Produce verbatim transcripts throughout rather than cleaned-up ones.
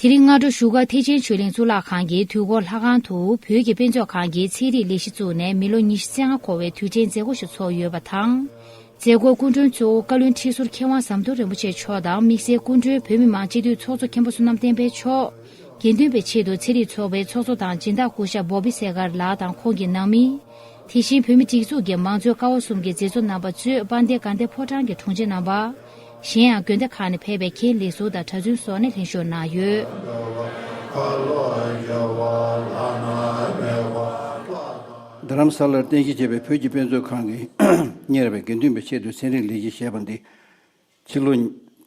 དེ་རིང་སྔ་དྲོ་བཞུགས་སྒར་ཐེག་ཆེན་ཆོས་གླིང་གཙུག་ལག་ཁང་གི་དུས་འཁོར་ལྷ་ཁང་དུ་བོད་ཀྱི་དཔེ་མཛོད་ཁང་གི་ཚན་རིག་ལས་གཞི་བཙུགས་ནས་མི་ལོ་ཉི་ཤུ་རྩ་ལྔ་འཁོར་བའི་དུས་དྲན་མཛད་སྒོ་ཞིག་ཚོགས་ཡོད་པ་དང་། མཛད་སྒོའི་སྐུ་མགྲོན་གཙོ་བོ་བཀའ་བློན་ཁྲི་ཟུར་མཁས་དབང་ཟམ་གདོང་རིན་པོ་ཆེ་མཆོག་དང་དམིགས་བསལ་སྐུ་མགྲོན་བོད་མི་མང་སྤྱི་འཐུས་ཚོགས་གཙོ་མཁན་པོ་བསོད་ནམས་བསྟན་འཕེལ་མཆོག་དགེ་འདུན་པའི་ཆེད་དུ་ཚན་རིག་ཚོགས་པའི་ཚོགས་གཙོ་དང་སྦྱིན་བདག་སྐུ་ཞབས་བོ་བི་སེ་གར་ལགས་དང་ཁོང་གི་ནང་མི། དེ་བཞིན་བོད་མི་སྒྲིག་འཛུགས་ཀྱི་མང་གཙོའི་ཀ་བ་གསུམ་གྱི་མཛད་གཙོ་རྣམ་པ་གཙོས་དཔལ་ལྡན་དགའ་ལྡན་ཕོ་བྲང་གི་དྲུང་ཆེ་རྣམ་པ། གཞན་ཡང་དགོན་སྡེ་ཁག་ནས་ཕེབས་པའི་མཁན་ལས་ཟུར་དང་གྲྭ་བཙུན་སོགས་ནས་ལྷན་ཞུགས་གནང་ཡོད། རྡ་རམ་ས་ལར་རྟེན་གཞི་བྱས་པའི་བོད་ཀྱི་དཔེ་མཛོད་ཁང་གིས་གཉེར་བའི་དགེ་འདུན་པའི་ཆེད་དུ་ཚན་རིག་ལས་གཞི་ཞེས་པ་འདི། ཕྱི་ལོ་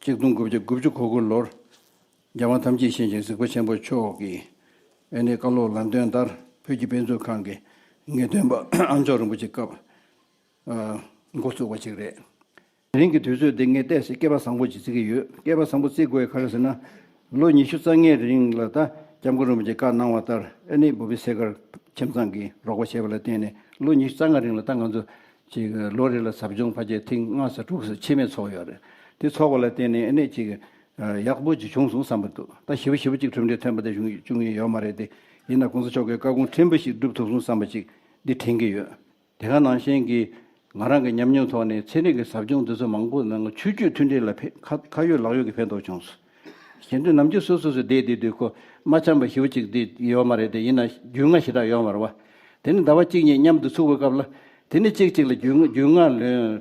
ཆིག་སྟོང་དགུ་བརྒྱ་དགུ་བཅུ་གོ་དགུ་ལོར། རྒྱལ་དབང་ཐམས་ཅད་མཁྱེན་ཅིང་གཟིགས་པ་ཆེན་པོ་མཆོག་གིས་ཨ་ནི་བཀའ་སློབ་ལམ་སྟོན་ལྟར་བོད་ཀྱི་དཔེ་མཛོད་ཁང་གིས་ངེས་སྟོན་པ་ཨ་མཆོག་རིན་པོ་ཆེ་སྐབས་འགོ་བཙུགས་པ་ཞིག་རེད། དེ་རིང་གི་དུས་ཚོད་འདི་ངས་བལྟས་ཚེ་སྐལ་པ་བཟང་པོ་ཅིག་བརྩི་གི་ཡོད། སྐལ་པ་བཟང་པོ་བརྩི་དགོས་ཡ་ག་རེ་ཟེར་ན། ལོ་ཉི་ཤུ་རྩ་ལྔའི་རིང་ལ་ད་སྐྱབས་མགོན་རིན་པོ་ཆེ་བཀའ་གནང་བ་ལྟར་ཨ་ནི་བོ་བི་སེ་གར་ཁྱིམ་ཚང་གིས་རོགས་པ་བྱས་པ་ལ་བརྟེན་ནས་ལོ་ཉི་ཤུ་རྩ་ལྔ་རིང་ལ་ད་ང་ཚོ་ཅིག་ལོ་རེ་ལ་ཟབ་སྦྱོང་ཕལ་ཆེར་ཐེངས་ལྔ་ཙམ་དྲུག་ཙམ་ཕྱེད་མས་ཚོགས་ཡོད་རེད། དེ་ཚོགས་པ་ལ་བརྟེན་ནས་ཨ་ནི་ཅིག་ཡག་པོ་ཅིག་བྱུང་སོང་བསམ་པ་འདུག་ད་ཞེ་པོ་ཞེ་པོ་ཅིག་གྲུབ་འབྲས་ཐོན་པ་དེ་བྱུང་བྱུང་ཡི་ཡོད་མ་རེད་དེ། ཡིན་ན་གོང་ས་མཆོག་གིས་བཀའ་དགོངས་ཕྲན་བུ་ཞིག་སྒྲུབ་ཐུབ་སོང་བསམ་པ་ཅིག་འདི་དྲན་གྱི་ཡོད། དེ་ག་ནང་བཞིན་གྱི་ང་རང་གི་ཉམས་མྱོང་ཐོག་ནས་ཚན་རིག་གི་ཟབ་སྦྱོང་འདི་ཚོ་མང་པོ་ནང་ཆོས་བརྒྱུད་མཐུན་སྒྲིལ་ལ་ཕན་ཁ་ཁ་ཡོད་ལག་ཡོད་ཀྱི་ཕན་ཐོགས་བྱུང་སོང་། གཞན་དོན་ནམ་རྒྱུན་སོ་སོ་སོ་བསྡད་བསྡད་དུས་ཁོ་མ་འཆམ་པ་ཞེ་པོ་ཅིག་འདི་ཡོད་མ་རེད་དེ། ཡིན་ན་རྒྱུས་མངའ་ཞེ་དྲག་ཡོད་མ་རེད་བ། དེ་ནི་ཟླ་བ་གཅིག་གཉིས་མཉམ་དུ་ཚུགས་པའི་སྐབས་ལ་དེ་ནི་གཅིག་གཅིག་ལ་རྒྱུས་མངའ་རྒྱུས་མངའ་ལོན་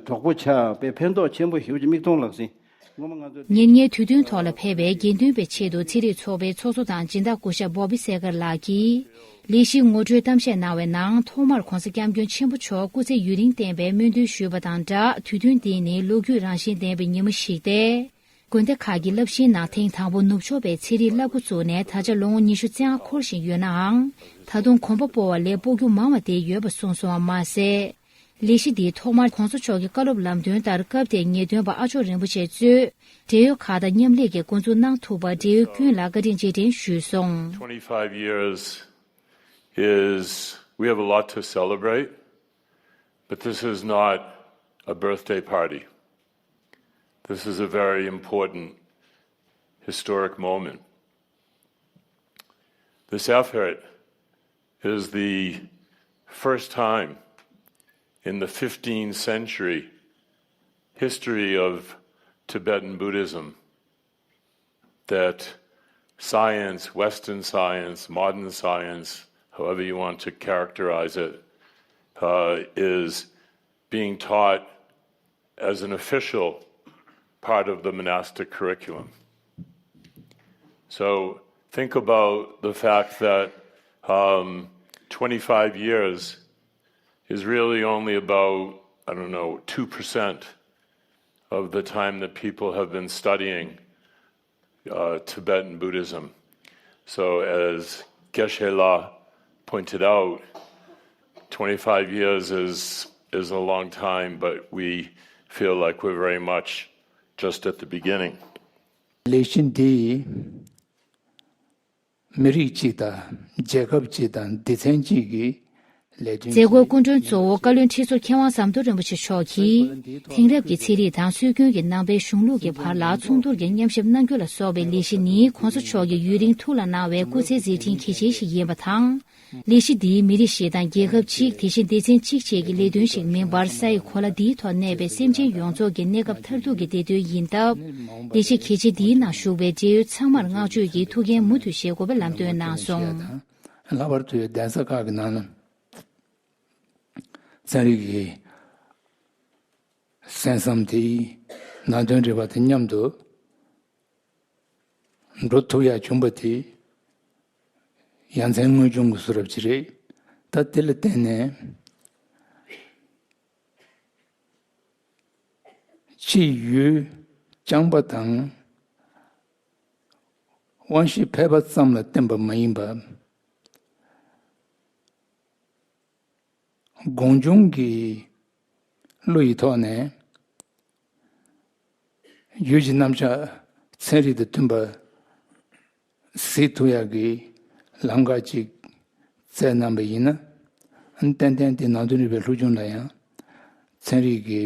གྲོགས་པོ་ཆགས་པའི་ཕན་ཐོགས་ཆེན་པོ་ཞེ་པོ་ཅིག་མིག་མཐོང་ལག་ཟིན། ངོ་མ་ང་ཚོ་ཉིན་ལྔའི་དུས་སྟོན་ཐོག་ལ་ཕེབས་པའི་དགེ་འདུན་པའི་ཆེད་དུ་ཚན་རིག་ཚོགས་པའི་ཚོགས་གཙོ་དང་སྦྱིན་བདག་སྐུ་ཞབས་བོ་བི་སེ་གར་ལགས་ཀྱིས་ལས་གཞིའི་ངོ་སྤྲོད་གཏམ་བཤད་གནང་བའི་ནང་ཐོག་མར་༧གོང་ས་༧སྐྱབས་མགོན་ཆེན་པོ་མཆོག་སྐུ་ཚེ་ཡུན་རིང་བརྟན་པའི་སྨོན་འདུན་ཞུས་པ་དང་སྦྲགས། དུས་སྟོན་འདི་ནི་ལོ་རྒྱུས་རང་བཞིན་ལྡན་པའི་ཉིན་མོ་ཞིག་སྟེ། དགོན་སྡེ་ཁག་གི་བསླབ་གཞིའི་ནང་ཐེངས་དང་པོ་ནུབ་ཕྱོགས་པའི་ཚན་རིག་བསླབ་འགོ་བཙུགས་ནས་ད་ཆ་ལོ་ངོ་ཉི་ཤུ་རྩ་ལྔ་འཁོར་བཞིན་ཡོད་ནའང་། ད་དུང་གོམ་པ་སྤོ་བ་ལས་སྤོ་རྒྱུ་མང་བ་དེ་ཡོད་པ་གསུངས་སོང་བ་མ་ཟད། ལས་གཞི་འདིའི་ཐོག་མར་༧གོང་ས་མཆོག་གི་བཀའ་སློབ་ལམ་སྟོན་ལྟར་སྐབས་དེའི་ངེས་སྟོན་པ་ཨ་མཆོག་རིན་པོ་ཆེ་གཙོས་འབྲེལ་ཡོད་ཁག་དང་མཉམ་ལས་ཀྱིས་འགོ་འཛུགས་གནང་ཐུབ་པར་འབྲེལ་ཡོད་ཀུན་ལ་བཀའ་དྲིན་རྗེས་དྲན་ཞུས་སོང་། Twenty-five years is, we have a lot to celebrate, but this is not a birthday party. This is a very important historic moment. This effort is the first time in the fifteenth century history of Tibetan Buddhism that science, Western science, modern science, however you want to characterize it, uh, is being taught as an official part of the monastic curriculum. So think about the fact that, um, twenty-five years is really only about, I don't know, two percent of the time that people have been studying uh, Tibetan Buddhism. So, as Geshe La pointed out, twenty-five years is, is a long time, but we feel like we're very much just at the beginning. ལས་གཞི་འདི་མི་རིགས་གཅིག་དང་རྒྱལ་ཁབ་གཅིག་དང་སྡེ་ཚན་གཅིག་གི་ལས་དོན་མཛད་སྒོའི་སྐུ་མགྲོན་གཙོ་བོ་བཀའ་བློན་ཁྲི་ཟུར་མཁས་དབང་ཟམ་གདོང་རིན་པོ་ཆེ་མཆོག་གིས། དེང་རབས་ཀྱི་ཚན་རིག་དང་སྲོལ་རྒྱུན་གྱི་ནང་པའི་གཞུང་ལུགས་ཀྱི་བར་ལ་མཚུངས་བསྡུར་གྱི་མཉམ་ཞིབ་གནང་རྒྱུ་ལ་སོགས་པའི་ལས་གཞི་ནི། ༸གོང་ས་མཆོག་གིས་ཡུན་རིང་ཐུགས་ལ་གནང་བའི་སྐུ་ཚེའི་མཛད་འཕྲིན་གལ་ཆེན་ཞིག་ཡིན་པ་དང་། ལས་གཞི་འདིས་མི་རིགས་ཤིག་དང་རྒྱལ་ཁབ་གཅིག་དེ་བཞིན་སྡེ་ཚན་གཅིག་བཅས་ཀྱི་ལས་དོན་ཞིག་མིན་པར། ས་ཡི་གོ་ལ་འདིའི་ཐོག་གནས་པའི་སེམས་ཅན་ཡོངས་རྫོགས་ཀྱི་གནས་སྐབས་མཐར་ཐུག་གི་བདེ་དོན་ཡིན་སྟབས། ལས་གཞི་གལ་ཆེ་འདིའི་ནང་ཞུགས་པའི་འབྲེལ་ཡོད་ཚང་མར་བསྔགས་བརྗོད་ཀྱིས་ཐུགས་འགན་མུ་མཐུད་བཞེས་དགོས་པ་ལམ་སྟོན་གནང་སོང་། ལྷག་པར་དུ་གདན་ས་ཁག་གི་ནང་ལ་ཚན་རིག་གི་གསན་བསམ་དེ་ནང་དོན་རེ་བ་དང་མཉམ་དུ་འགྲོ་ཐུབ་ཡག་བྱུང་པ་དེ་ཡ་མཚན་དངོས་བྱུང་གི་བཟོ་འདྲ་ཅིག་རེད། ད་དེ་ལ་བརྟེན་ནས་ཕྱི་ཡུལ་རྐྱང་པ་དང་དབང་ཤེས་ཕལ་པ་ཙམ་ལ་བརྟེན་པ་མ་ཡིན་པ། སྒོམ་བྱུང་གི་བློ་ཡི་ཐོག་ནས་ཡུལ་གྱི་རྣམ་གཞག་ཚན་རིག་དང་མཐུན་པ་གཟིགས་ཐུབ་ཡག་གི་ལམ་ཁ་ཅིག་བཙལ་གནང་པ་ཡིན་ན། ཏན་ཏན་དེ་ནང་དོན་རིག་པའི་སློབ་སྦྱོང་ལ་ཡང་ཚན་རིག་གི་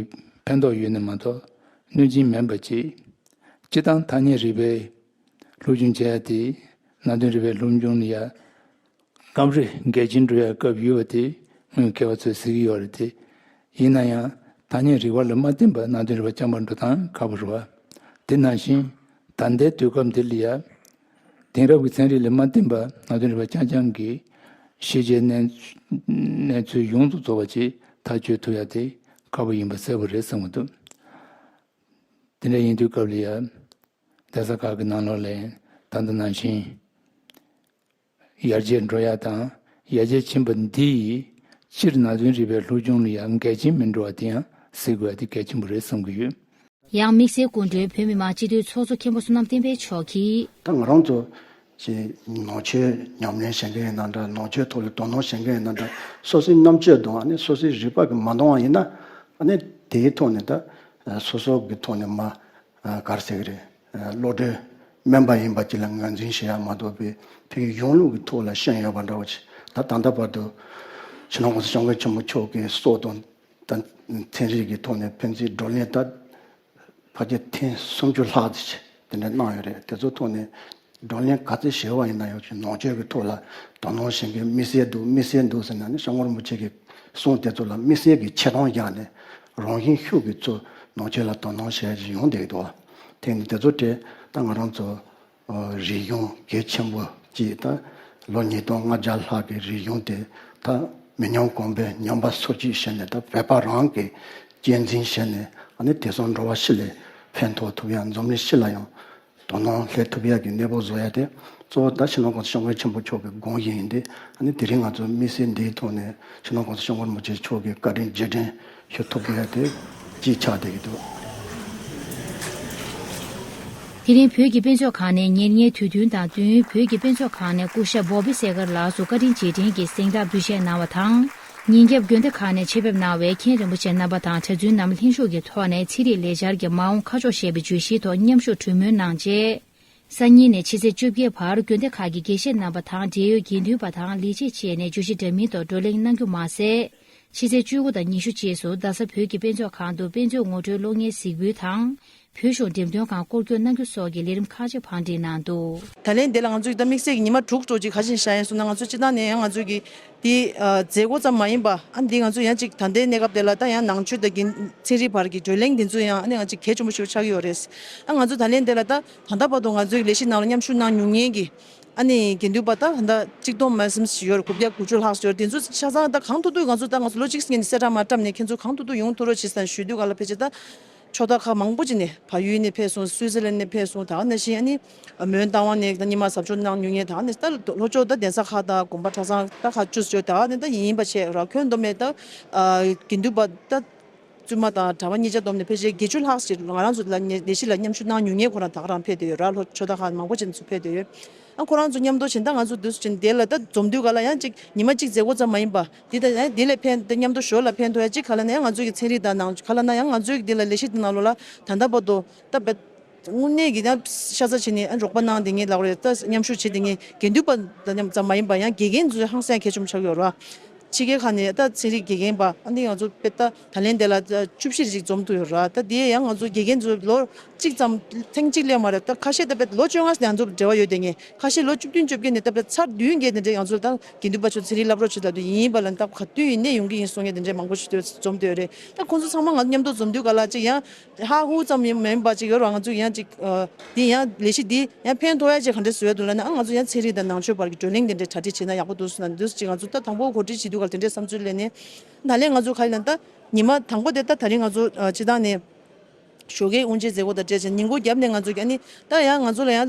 ཕན་ཐོགས་ཡོད་ན་མ་གཏོགས་གནོད་སྦྱིན་མིན་པ་ཅིག་སྤྱིར་བཏང་ཐ་སྙད་རིག་པའི་སློབ་སྦྱོང་བྱེད་ཡ་དེ་ ནང་དོན་རིག་པའི་སློབ་སྦྱོང་ལ་ཡ་སྐམ་རིམ་གལ་ཆེན་འགྲོ་ཡ་སྐབས་ཡོད་པ་དེ་སྔོན་མཁས་པ་ཚོས་ཟེར་གྱི་ཡོད་རེད་དེ། ཡིན་ན་ཡང་ཐ་སྙད་རིག་པ་ལ་མ་བརྟེན་པར་ནང་དོན་རིག་པ་རྐྱང་པ་འགྲོ་སྟངས་ཁག་པོ་རེད་བ། དེ་ནང་བཞིན་ད་ལྟའི་དུས་སྐབས་འདི་ལ་ཡ་དེང་རབས་ཀྱི་ཚན་རིག་ལ་མ་བརྟེན་པར་ནང་དོན་རིག་པ་རྐྱང་རྐྱང་གིས་ཤེས་བྱའི་གནས་གནས་ཚུལ་ཡོངས་སུ་རྫོགས་པ་ཅིག་ཐག་གཅོད་ཐུབ་ཡ་དེ་ཁག་པོ་ཡིན་པ་གསལ་པོ་རེད་བསམ་གྱི་འདུག་དེ་འདྲ་ཡིན་དུས་སྐབས་ལ་ཡ། གདན་ས་ཁག་གི་ནང་ལོགས་ལ་ད་ལྟ་ནང་བཞིན་ཡར་རྒྱས་འགྲོ་ཡ་དང་། ཡར་རྒྱས་ཕྱིན་པ་འདི་ཡིས་སྤྱིར་ནང་དོན་རིག་པའི་སློབ་སྦྱོང་ལ་ཡང་འགལ་རྐྱེན་མི་འགྲོ་བ་དེ་ཡང་སེལ་དགོས་ཡ་དེ་གལ་ཆེན་པོ་རེད་བསམ་གྱི་ཡོད། ཡང་དམིགས་བསལ་སྐུ་མགྲོན་བོད་མི་མང་སྤྱི་འཐུས་ཚོགས་གཙོ་མཁན་པོ་བསོད་ནམས་བསྟན་འཕེལ་མཆོག་གིས། ད་ང་རང་ཚོ་ཅིག་ནང་ཆོས་ཉམས་ལེན་བྱེད་མཁན་ཡིན་ན་འདྲ། ནང་ཆོས་ཐོག་ལ་དོ་སྣང་བྱེད་མཁན་ཡིན་ན་འདྲ། སོ་སོའི་རྣམ་དཔྱོད་དང་ཨ་ནི་སོ་སོའི་རིག་པ་གིས་མ་འདང་བ་ཡིན་ན། ཨ་ནི་དེའི་ཐོག་ནས་ད་སོ་སོ་གི་ཐོག་ནས་མ་ག་རེ་ཟེར་གི་རེད། བློ་གྲོས་དམན་པ་ཡིན་པ་ཅིག་ལ་ངོས་འཛིན་བྱེད་ཡ་མ་གཏོགས་པའི་ཕ་གི་གཞུང་ལུགས་ཀྱི་ཐོག་ལ་ཤེས་ཡོན་པ་འདྲ་བོ་ཅིག་ད་ད་ལྟ་བར་དུ་སྤྱི་ནོར་༸གོང་ས་༸སྐྱབས་མགོན་ཆེན་པོ་མཆོག་གི་སྲོག་དང་ད་ཚན་རིག་གི་ཐོག་ནས་ཕན་ཚུན་བགྲོ་གླེང་ད་ཕལ་ཆེར་ཐེངས་སུམ་ཅུ་ལྷག་ཙམ་ཅིག་དེ་འདྲ་གནང་ཡོད་རེད། དེ་ཚོ་ཐོག་ནས་བགྲོ་གླེང་ག་ཚོད་བྱས་པ་ཡིན་ན་ཡང་ཅིག་ནང་ཆོས་ཀྱི་ཐོག་ལ་དོ་སྣང་བྱེད་མཁན་དམིགས་བསལ་འདུག་དམིགས་བསལ་འདུག་ཟེར་ན་ནི་སྐྱབས་མགོན་རིན་པོ་ཆེ་གི་གསུང་དེ་ཚོ་ལ་དམིགས་བསལ་གྱི་ཆེ་མཐོང་བཞག་ནས་རང་བཞིན་ཤུགས་ཀྱིས་ཚུར་ནང་ཆོས་ལ་དོ་སྣང་བྱེད་ཡ་ཅིག་ཡོང་བསྡད་ཀྱི་འདུག་དེ་ནི་དེ་ཚོ་དེ་ད་ང་རང་ཚོ་རིག་གཞུང་གལ་ཆེན་པོ་ཅིག་ད་ལོ་ཉིས་སྟོང་ལྔ་བརྒྱ་ལྷག་གི་རིག་གཞུང་དེ་ད་མི་ཉམས་གོང་འཕེལ་ཉམས་པ་སོར་ཆུད་བྱས་ནས་ད་བོད་པ་རང་གིས་གཅེས་འཛིན་བྱས་ནས། ཨ་ནི་དེང་སང་འགྲོ་བ་སྤྱི་ལ་ཕན་ཐོགས་ཐུབ་ཡ། འཛམ་གླིང་སྤྱི་ལ་ཡང་དོ་སྣང་སླེབས་ཐུབ་ཡ་གི་གནས་བབ་བཟོ་ཡ་དེ་གཙོ་བོ་ད་སྤྱི་ནོར་༸གོང་ས་༸སྐྱབས་མགོན་ཆེན་པོ་མཆོག་གི་དགོངས་གཞི་ཡིན་ཏེ། ཨ་ནི་དེ་རིང་ང་ཚོ་དམིགས་བསལ་འདིའི་ཐོག་ནས་སྤྱི་ནོར་༸གོང་ས་༸སྐྱབས་མགོན་རིན་པོ་ཆེ་མཆོག་གི་བཀའ་དྲིན་རྗེས་དྲན་ཞུ་ཐུབ་ཡ་དེ་གཅིག་ཆགས་བསྡད་ཀྱི་འདུག་དེ་རིང་བོད་ཀྱི་དཔེ་མཛོད་ཁང་ནས་ཉེར་ལྔའི་དུས་སྟོན་དང་བསྟུན། བོད་ཀྱི་དཔེ་མཛོད་ཁང་ནས་སྐུ་ཞབས་བོ་བི་སེ་གར་ལགས་སུ་བཀའ་དྲིན་རྗེས་དྲན་གྱི་གཟེངས་རྟགས་འབུལ་བཞེས་གནང་བ་དང་། ཉིན་རྒྱབ་དགོན་སྡེ་ཁག་ནས་ཆེད་ཕེབས་གནང་བའི་མཁན་རིན་པོ་ཆེ་རྣམ་པ་དང་གྲྭ་བཙུན་རྣམས་ལྷན་ཞུགས་ཀྱི་ཐོག་ནས་ཚན་རིག་ལས་འཆར་གྱི་མ་འོངས་ཁ་ཕྱོགས་ཞེས་པའི་བརྗོད་གཞིའི་ཐོག་མཉམ་ཞུགས་གྲོས་མོལ་གནང་རྗེས། སང་ཉིན་ནས་ཕྱི་ཚེས་བཅོ་བརྒྱད་བར་དགོན་སྡེ་ཁག་གི་དགེ་བཤེས་རྣམ་པ་དང་འབྲེལ་ཡོད་དགེ་འདུན་པ་དང་ལས་བྱེད་བཅས་ནས་བརྗོད་གཞི་འདྲ་མིན་ཐོག་བགྲོ་གླེང་གནང་རྒྱུ་མ་ཟད། ཕྱི་ཚེས་བཅུ་དགུ་དང་ཉི་ཤུ་རྗེས་སུ་རྡ་ས་བོད་ཀྱི་དཔེ་མཛོད་ཁང་དུ་དཔེ་མཛོད་ངོ་སྤྲོད་གློག་བརྙན་གཟིགས་འབུལ་དང་། བོད་གཞུང་འགྲེམས་སྟོན་ཁང་སྐོར་སྐྱོད་གནང་རྒྱུ་སོགས་ཀྱི་ལས་རིམ་ཁག་ཅིག་བང་སྒྲིག་གནང་འདུག་ད་ལན་འདི་ལ་ང་ཚོས་ད་དམིགས་བསལ་གྱི་ཉི་མ་དྲུག་འགྲོ་ཅིག་ག་ཅིག་བཞག་ཡིན་སོང་ན། ང་ཚོ་སྤྱི་བཏང་ནས་ཡང་ང་ཚོས་ཀྱི་འདི་མཛད་སྒོ་ཙམ་མ་ཡིན་པ། ཨ་འདི་ང་ཚོ་ཡང་ཅིག་ད་ལྟའི་གནས་སྐབས་དེ་ལ་ད་ཡང་ནང་ཆོས་དང་དགེ་ཚན་རིག་བར་གྱི་བགྲོ་གླེང་འདི་ཚོ་ཡང་ཨ་ནི་ང་ཅིག་གལ་ཆེན་པོ་ཞིག་ཆགས་ཀྱི་ཡོད་རེད། ཨ་ང་ཚོ་ད་ལན་དེ་ལ་ད་ད་ལྟ་བར་དུ་ང་ཚོའི་ལས་གཞི་ནང་ལ་མཉམ་ཞུགས་གནང་མྱོང་མཁན་གྱི་ཨ་ནི་དགེ་འདུན་པ་ད་ད་ལྟ་གཅིག་སྟོང་མ་ཟིན་ཞིག་ཡོད་རེད། དགུ་བརྒྱ་དགུ་བཅུ་ལྷག་ཞིག་ཡོད་རེད། དེ་ཚོ་ཆ་ཚང་ད་གང་ཐུབ་ཐུབ་ང་ཚོ་ད་ང་ཚོ་ལོ་གཅིག་ཙམ་ནས་གསལ་བསྒྲགས་མ་བཀྲམ་ནས་ཁྱེད་ཚོ་གང་ཐུབ་ཐུབ་ཡོང་ཐུབ་རོགས་བྱེད་ཟེར་ཞུ་དུས་ག་ལ་ཕལ་ཆེར་ད་ཕྱོགས་མཐའ་ཁག་མང་པོ་ཅིག་ནས་བལ་ཡུལ་ནས་ཕེབས་སོང་། སུའི་ཙི་ལན་ནས་ཕེབས་སོང་། ད་ག་ནང་བཞིན་ཨ་ནི་མོན་རྟ་དབང་ནས་ད་ཉི་མ་ཟབ་སྦྱོང་གནང་མྱོང་མཁན། ད་ག་ནས་ད་ལྷོ་ཕྱོགས་ད་གདན་ས་ཁག་དང་དགོན་པ་གྲྭ་ཚང་ད་ཁག་བཅུ་ཙམ་ད་ག་ནས་ད་ཡིན་པ་བྱས་ར། ཁྱོན་བསྡོམས་ནས་ད་དགེ་འདུན་པ་ད་བཙུན་མ་དང་གྲྭ་པ་གཉིས་ཆ་བསྡོམས་ནས་ཕལ་ཆེར་བརྒྱད་ཅུ་ལྷག་ཅིག་ང་རང་ཚོ་ལ་ལས་གཞི་ལ་མཉམ་ཞུགས་གནང་མྱོང་མཁན་ཁོ་རང་ད་ག་རང་ཕེབས་བསྡད་ཡོད་ར། ལྷོ་ཕྱོགས་ད་ཁག་མང་པོ་ཅིག་ནས་ཚུར་ཕེབས་བསྡད་ཡོད། ཨ་ཁོ་རང་ཚོ་མཉམ་དུ་བྱས་ད་ང་ཚོ་འདུག་སེ་བྱས་ནས་དེ་ལ་ད་འཛོམས་དུས་ག་ལ་ཡང་ཅིག་ཉི་མ་གཅིག་མཛད་སྒོ་ཙམ་མ་ཡིན་པ། འདི་ད་ཡང་འདི་ལས་ཕན་ད་མཉམ་དུ་ཞོར་ལ་ཕན་ཐོགས་ཡ་གཅིག་ག་ལ་ན་ཡང་ང་ཚོའི་གི་ཚན་རིག་དང་ནང་ག་ལ་ན་ཡང་ང་ཚོའི་གི་འདི་ལ་ལས་གཞི་འདི་ནང་ལོགས་ལ་ད་ལྟ་བར་དུ་ད་དཔེ་དངོས་གནས་ཀྱི་ཡང་ཤ་ཚ་བྱས་ནས་ཨ་རོགས་པ་གནང་བསྡད་མཁན་ལབ་དགོས་རེད། ད་མཉམ་ཞུགས་བྱེད་བསྡད་མཁན་དགེ་འདུན་པ་ད་མཉམ་ཙམ་མ་ཡིན་པ་ཡང་དགེ་རྒན་ཚོའི་ཧང་སང་གལ་ཆེན་པོ་ཆགས་ཡོད་རེད་བ། ཕྱི་རྒྱལ་ཁག་ནས་ད་ཚན་རིག་དགེ་རྒན་པ་ཨ་ནི་ང་ཚོ་དཔེ་ད་ད་ལན་དེ་ལ་བཅུ་བཞི་ཅིག་འཛོམས་ཐུབ་ཡོད་ར། ད་དེ་ཡང་ང་ཚོ་དགེ་རྒན་ཚོ་ལོ་གཅིག་ཙམ་ཐེངས་གཅིག་སླེབས་མ་རེད། ད་ཁ་ཤས་ད་དཔེ་ལོ་བཅོ་ལྔ་ནས་ང་ཚོ་འབྲེལ་བ་ཡོད་བསྡད་མཁན། ཁ་ཤས་ལོ་བཅུ་བདུན་བཅོ་བརྒྱད་ནས་ད་དཔེ་ཚར་བདུན་བརྒྱད་དེ་འདྲས་ང་ཚོ་ད་དགེ་འདུན་པ་ཚོ་ཚན་རིག་བསླབ་རོགས་བྱེད་ལབ་དུས་ཡིན་པ་ལ་ད་ག་དུས་ཡིན་ནའི་ཡོང་གི་ཡིན་གསུང་མཁན་དེ་འདྲས་མང་པོ་ཞིག་འཛོམས་བསྡད་ཡོད་རེད། ད་ཁོང་ཚོ་ཚང་མ་ང་ཚོ་མཉམ་དུ་འཛོམས་དུས་ག་ལ་ཅིག་ཡང་ཧ་ཧུ་ཙམ་ཡང་མིན་པ་ཅིག་ཡོད་ར། ང་ཚོ་ཡང་ཅིག་འདི་ཡང་ལས་གཞི་འདི་ཡང་ཕན་ཐོགས་ཡ་ཅིག་ག་འདྲས་བཟོ་ཡ་འདུག་ལབ་ན། ཨ་ང་ཚོ་ཡང་ཚན་རིག་དང་ནང་ཆོས་བར་གྱི་བགྲོ་གླེང་དེ་འདྲས་གྲ་སྒྲིག་བྱས་ན་ཡག་པོ་འདུག་གསུང་ན་འདུག་ཅིག་ང་ཚོ་ད་དང་པོ་གོ་སྒྲིག་བྱེད་དུས་ག་ལ་དེ་འདྲས་བསམ་ཚུལ་སླེབས་ནས། ད་ལན་ང་ཚོ་ག་ཡིན་ལབ་ན་ད་ཉི་མ་དང་པོ་དེ་ད་ད་རིང་ང་ཚོ་སྤྱི་བཏང་ནས་ཞོགས་ཀའི་དབུ་འབྱེད་མཛད་སྒོ་དང་འབྲེལ་བྱས་ཉིན་གུང་རྒྱབ་ནས་ང་ཚོ་གི་ཨ་ནི་ད་ཡང་ང་ཚོ་ལ་ཡང་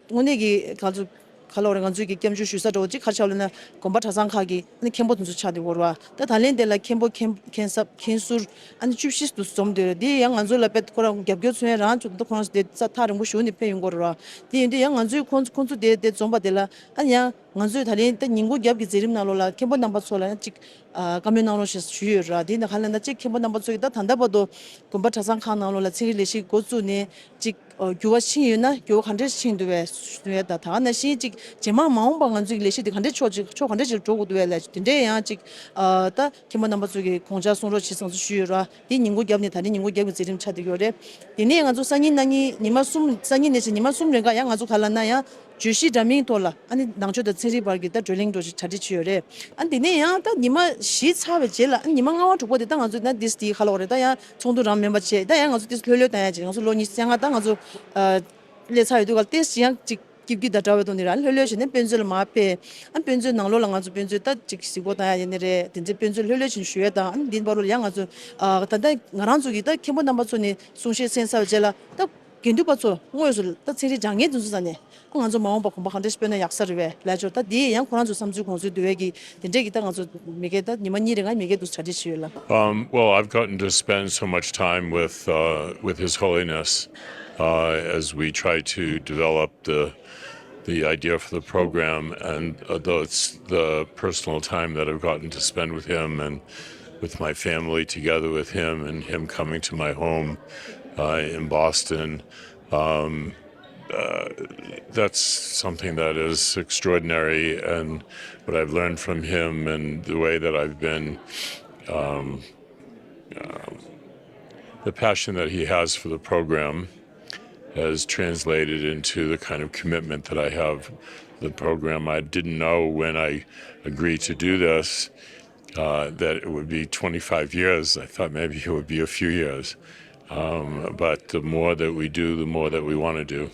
དངོས་གནས་ཀྱི་ག་ཚོད་ག་ལབ་རེད། ང་ཚོའི་གི་སྐྱབས་འཇུག་ཞུ་ས་འདྲ་བོ་ཅིག་ག་རེ་ཆགས་ལབ་ན་དགོན་པ་གྲྭ་ཚང་ཁག་གི་ཨ་ནི་མཁན་པོ་དེ་ཚོ་ཆགས་བསྡད་ཡོད་རེད་བ། ད་ད་ལན་དེ་ལ་མཁན་པོ་མཁན་མཁན་ཟབ་མཁན་ཟུར་ཨ་ནི་བཅུ་བཞི་དུ་འཛོམས་བསྡད་ཡོད་རེད། དེ་ཡང་ང་ཚོ་ལ་དཔེ་ཁོ་རང་རྒྱབ་སྐྱོར་མཚོན་ཡ་རང་ཚོ་ད་ཁོ་རང་ཚོ་དེ་ས་ཐག་རིང་པོ་ཞུགས་ནས་ཕེབས་ཡོང་གི་རེད་བ། དེ་ཡིན་དུས་ཡང་ང་ཚོའི་ཁོང་ཁོང་ཚོ་དེ་དེ་འཛོམས་པ་དེ་ལ་ཨ་ནི་ཡང་ང་ཚོས་ད་ལན་ད་ཉིན་གུང་རྒྱབ་ཀྱི་མཛད་རིམ་ནང་ལོགས་ལ་མཁན་པོ་རྣམ་པ་ཚོ་ལ་ཡང་ཅིག་ཨ་བཀའ་མོལ་གནང་རོགས་ཞེས་ཞུས་ཡོད་ར། དེ་ཡིན་ན་ག་ལབ་ན་ཅིག་མཁན་པོ་རྣམ་པ་ཚོ་གིས་ད་ད་ལྟ་བར་དུ་དགོན་པ་གྲྭ་ཚང་ཁག་ནང་ལོགས་ལ་ཚན་རིག་ལས་གཞི་འགོ་བཙུགས་ནས་ཅིག་ཨ་འགྱུར་བ་ཕྱིན་ཡོད་ན་འགྱུར་བ་ག་འདྲས་ཕྱིན་འདུག་བས་ཟེར་ཡ་ད་ད་ག་ནང་བཞིན་ཅིག་རྗེས་མ་མ་འོངས་པ་ང་ཚོའི་ལས་གཞི་དེ་ག་འདྲས་ཕྱོགས་ཅིག་ཕྱོགས་ག་འདྲས་ཅིག་འགྲོ་དགོས་འདུག་བས་ལབ་དེ་འདྲས་ཡང་ཅིག་ཨ་ད་མཁན་པོ་རྣམ་པ་ཚོ་གིས་དགོངས་འཆར་གསུང་རོགས་བྱེད་ཟེར་ཞུས་ཡོད་ར། དེ་ཉིན་གུང་རྒྱབ་ནས་ད་རེས་ཉིན་གུང་རྒྱབ་ཀྱི་མཛད་རིམ་ཆགས་བསྡད་ཡོད་རེད། དེ་ནས་ང་ཚོ་སང་ཉིན་གནངས་ཉིན་ཉི་མ་གསུམ་སང་ཉིན་ནས་བྱས་ཉི་མ་གསུམ་རིང་ག་ཡང་ང་ཚོ་ག་ལབ་ན་ཡང་ བརྗོད་གཞི་འདྲ་མིན་ཐོག་ལ་ཨ་ནི་ནང་ཆོས་དང་ཚན་རིག་བར་གྱི་ད་བགྲོ་གླེང་འདྲ་ཞིག་གྲ་སྒྲིག་བྱས་ཡོད་རེད། ཨ་ནི་དེ་ནས་ཡང་ད་ཉི་མ་བཞི་ཚར་བའི་རྗེས་ལ་ཨ་ནི་ཉི་མ་ལྔ་པ་དྲུག་པ་དེ་ད་ང་ཚོ་ད་དེ་དེའི་ཁ་ལོག་རེད། ད་ཡང་ཚོགས་འདུ་རམ་མེན་པ་བྱས། ད་ཡང་ང་ཚོ་དེ་ལྷོད་ལྷོད་བཏང་ཡ་བྱས། ང་ཚོ་ལོ་ཉི་ཤུ་རྩ་ལྔ་ད་ང་ཚོ་ཨ་སླེབས་ཚར་ཡོད་དུས་ག་ལ་དེ་ཡང་ཅིག་སྐྱིད་སྐྱིད་ད་འདྲ་བའི་ཐོག་ནས་ར་ལྷོད་ལྷོད་བྱས་ནས་དཔེ་མཛོད་ལ་མར་ཕེབས། ཨ་དཔེ་མཛོད་ནང་ལོགས་ལ་ང་ཚོ་དཔེ་མཛོད་ད་ཅིག་གཟིགས་སྐོར་བཏང་ཡ་ཡིན་ནི་རེད། དེ་འདྲའི་དཔེ་མཛོད་ལྷོད་ལྷོད་བྱས་ནས་ཞུ་ཡ་དང་། ཨ་ནི་འདི་བར་ལ་ཡང་ང་ཚོ་ཨ་ད་ལྟ་ང་རང་ཚོ་གི་ད་མཁན་པོ་རྣམ་པ་ཚོ་ནས་གསུང་བཤད་གསན་ཚར་བའི་རྗེས་ལ་ད་དགེ་འདུན་པ་ཚོ་དངོས་སུ་ད་ཚན་རིག་སྦྱང་མཁན་དེ་ཚོ་ས་ནས་ང་ཚོ་མ་འོངས་པ་གོམ་པ་གང་འདྲ་ཞིག་སྤོས་ན་ཡག་ས་རེད་པས་ལབ་ཆོག་ད་དེ་ཡང་ཁོ་རང་ཚོ་བསམ་ཚུལ་དགོངས་ཚུལ་བསྡུ་བའི་གི་དེ་འདྲས་ཀྱི་ད་ང་ཚོ་མི་སྒེར་ད་ཉི་མ་གཉིས་རེ་ང་མི་སྒེར་དུ་གྲ་སྒྲིག་བྱས་ཡོད་ལ། Um, well, I've gotten to spend so much time with uh, with His Holiness uh, as we try to develop the the idea for the program, and uh, the, it's the personal time that I've gotten to spend with him and with my family, together with him, and him coming to my home uh, in Boston. Um, uh, that's something that is extraordinary, and what I've learned from him, and the way that I've been, um, um, the passion that he has for the program has translated into the kind of commitment that I have for the program. I didn't know when I agreed to do this uh, that it would be twenty-five years. I thought maybe it would be a few years. Um, but the more that we do, the more that we want to do.